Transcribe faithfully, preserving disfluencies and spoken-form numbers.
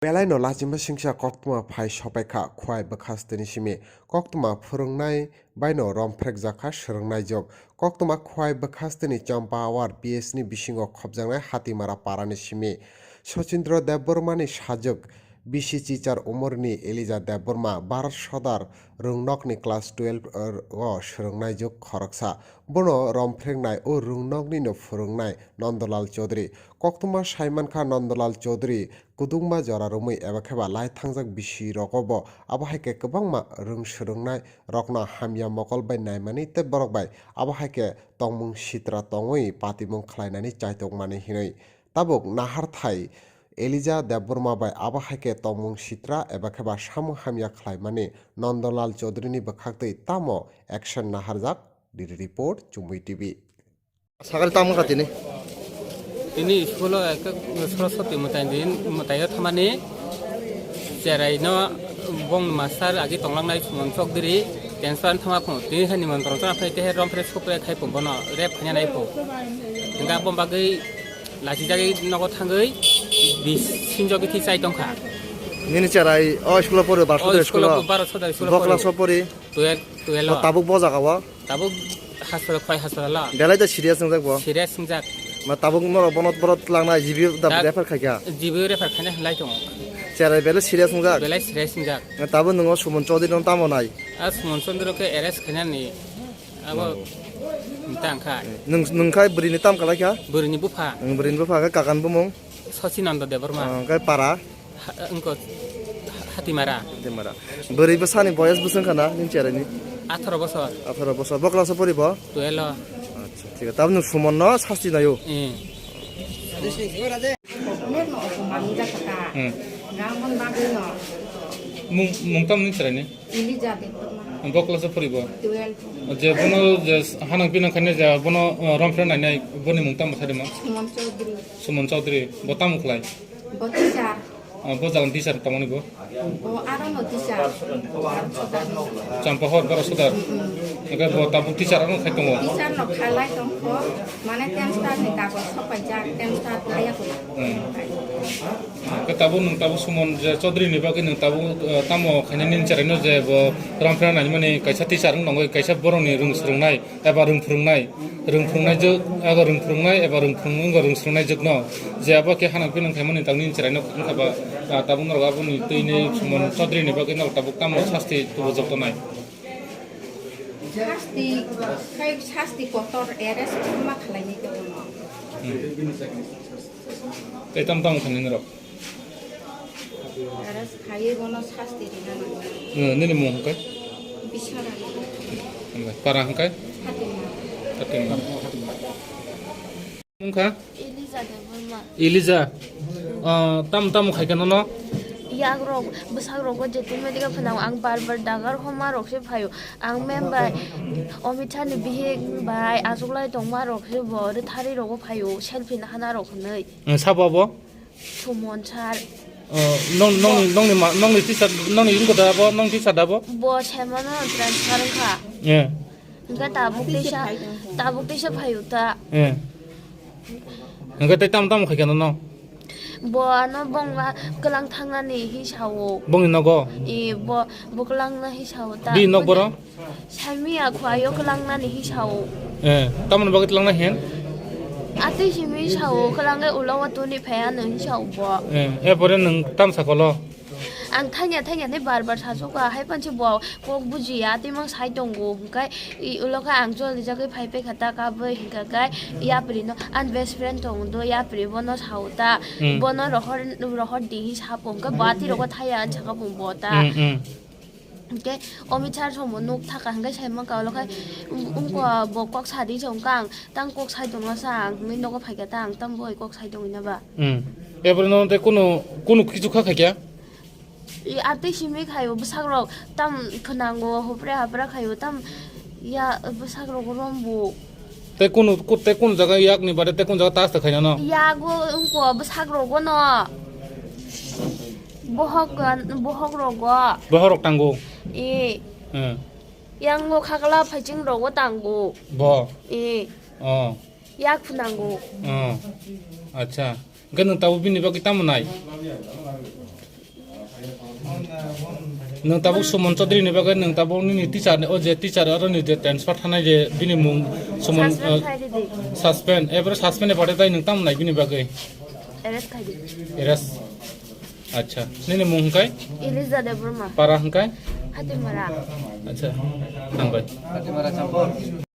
Belai no lachima singsa koktwma phai sopaikha Khwai bwkhasteni simi. Koktwma phwrwngnai baino romphrekjakha swrwngnaijwk. Koktwma Khwai bwkhasteni Champawar P S ni bisingo khopjaknai Hatimara parani simi. Sochindra Debbarmani sajwk bisi chichar umorni Elija Debbarma Bharat Sodar rwngnokni class twelve o swrwngnaijwk khoroksa. Bono romphreknai o rwngnoknino phwrwngnai Nandalal Chaudhary. Koktwma saimankha Nandalal Chaudhary kwdwkma jora romwi eba kheba lai thangjak bisi rogo bo abo hai khe kwbangma rwng swrwngnai rokno hamya mokol bai naimani tei borok bai abo hai khe tongmung sitra tongwi patimung khlainani chaitokmani hinwi. Tabuk naharthai Elija Debbarma bai abo hai khe tongmung sitra eba kheba samung hamya khlaimani Nandalal Chaudhary ni bwkhaktwi tamo action naharjak? Diri report, Chumui T V. Sakali tamo kha tini? Tini school o ekta Saraswati mwtai din, mwtai o thamani cherai no bong master agi tonglangnai Suman Chokdiri tension thama phung tini hani mantrong chana phai tehe rompre supre khai phung bono rep khanya nai phung. Hingka bom bagwi lachi jagwi nogo thangwi bis sinjogwi thi chai tongkha. Nini cherai o school o pori, Barso O Dai school school o o? Barso Dai school o Bokla pori. So pori? Twelve, twelve o. Tabuk bo jaga o? Tabuk hospital, Khwai hospital o. Belai da serious wngjak bo? Serious wngjak. Ma tabuk norok bono borok twlangnai G B da Da refer khaikha? G B refer khaina hinlai tongo. Cherai belai serious wngjak? Belai serious wngjak. Ma tabuk nwngo Suman Chaudhary no tamo nai? A Suman Chaudhary ke arrest khainani abo tang kha. Nwng, nwng khai bwrwi ni tam kalai kha? Bwrwi ni bupha. Nwng bwrwi ni bupha khe kakan bumung? Sachinanda Debbarma. Ah, khe para? Ha-, wngkha Hatimara. Hatimara. Bwrwi bwsani boyes bwswng khana nini cherai ni? Atharo bosor. Atharo bosor. Bo class o pori bo? Twelve o. Acha, thik ase. Tabuk nwng Suman no sasti naio? Eh. Hmm. Mung, mung tamo nini cherai ni? Elija Debbarma. Bo class o pori bo? Twelve. Je bono je hanang pinang khaina je bono, uh, rompre nainai boni mung tamo sai de ma? Suman Chaudhary. Suman Chaudhary. Bo tamo khlai? Bo teacher. Ah, bo jagan teacher tongmani bo? Bo aro no teacher. Champahor, Bharat Sodar. Mm-mm. Hingke bo tabuk teacher ano khai tongo? Teacher no khalai tongkho, mane ten star ni kagoj sopaijak, ten star khlaiya kho. Hmm. Hingke tabuk nwng tabuk Suman je Chaudhary ni bagwi nwng tabuk, eh, tamo khainani cherai no je bo rompre nainani kaisa teacher wng nangwi kaisa borok ni rwng swrwngnai. Eba rwng phwrwngnai, rwng phwrwngnaijwk, eba rwng phwrwngnai, eba rwng phwrwng wngkha rwng swrwngnaijwkno, je abo khe hanang pinang khaimani tangni chwraino wngkha ba, ah, tabuk norok aboni twini Suman Chaudhary ni bagwi norok tabuk tamo sasti tubujak tongnai? Sasti, khai sasti kotor arrest ma khlainai tongno. Hmm. Tei tamo tamo khainai norok? Aro khaiwi bono sasti rina nango. Eh, nini mung hwnkhe? Biswara. Hwnkhe para hwnkhe? Fatima. Fatima. Mung kha? Elija Debbarma. Elija. Ah, tam tam khai khe nono? Yagrok, bwsakrok o je twi medical phano ang bar bar dagar homa rok se phaio. Ang mem bai Omit Shah ni bihik bai achuklai tongma rok se bo rwthari rogo phaio selfie nahana rok hwnwi. Eh, sabo abo? Suman sir. Oh, nong, nongni, nongni ma, nongni teacher, nongni wngkha da bo, nong teacher da bo? Bo semano transfer wngkha. Eh. Hingke tabuk teisa, tabuk teisa phaio ta. Eh. Hingke tei tamo tamo khai khe no? Bo ano bongla kwlang thangnani hi sao. Bongni nogo? Eh, bo, bo kwlangna hi sao ta. Bini nok boro? Saimia khwlai o kwlangnani hi sao. Eh, tamoni bagwi twlangnai hen? Atwi simi sao, kwlangwi ulo watoni phai ano hi sao bo. Eh, erpore nwng tam sakolo? Ang thanya thanya ni bar bar sasu ka, hai panchi bo kok bujiya, tei mang sai tongo, hwnkhe i ulo khe ang joli jagwi phai paikha ta kabwi, hwnkhe kai yapri no, ani best friend tongo do, yapri bono sao ta, Hmm. bono rohor, rohor di hi sapo, hwnkhe bo atwi rogo thaya ani saka bo ta. Hmm, hmm. Hingke Omit Shah somo nuk thaka hingke saimang ka ulo khai, um, umko bo kok sadi se wngkha ang, tang kok sai tongna sa ang hinwi nogo phaikha ta ang tang boi kok sai tongwi na ba. Hmm. Ebro no tei kunu, kunu kichu kha khaikya? I atwi simi khaio bwsak rok tam khwnango hopre hapra khaio tam ya bwsak rok rombo. Tei kunu, ku-, tei kunu jaga yakni bade tei kunu jaga tas ta khaina no? Yago wngko bwsak rogo no. Bohok gan, bohok rogo. Bohok rok tango? E. Hmm. Yango khakla phaiching rogo tango. Bo? E. Oh. Yak phunango. Oh. Acha. Hingke nwng tabuk bini bagwi tamo nai? Nwng tabuk Suman Chaudhary ni bagwi nwng tabuk nini teacher ni, o je teacher aro ni je transfer thanai je bini mung Suman, Suspend eh, khai di di. Suspend, ebro suspend ni pore tai nwng tam nai bini bagwi? Arrest khai di. Arrest. Acha, nini mung hwnkhe? Eliza Debbarma. Para hwnkhe? Hatimara. Acha, hambai. Hatimara Champur.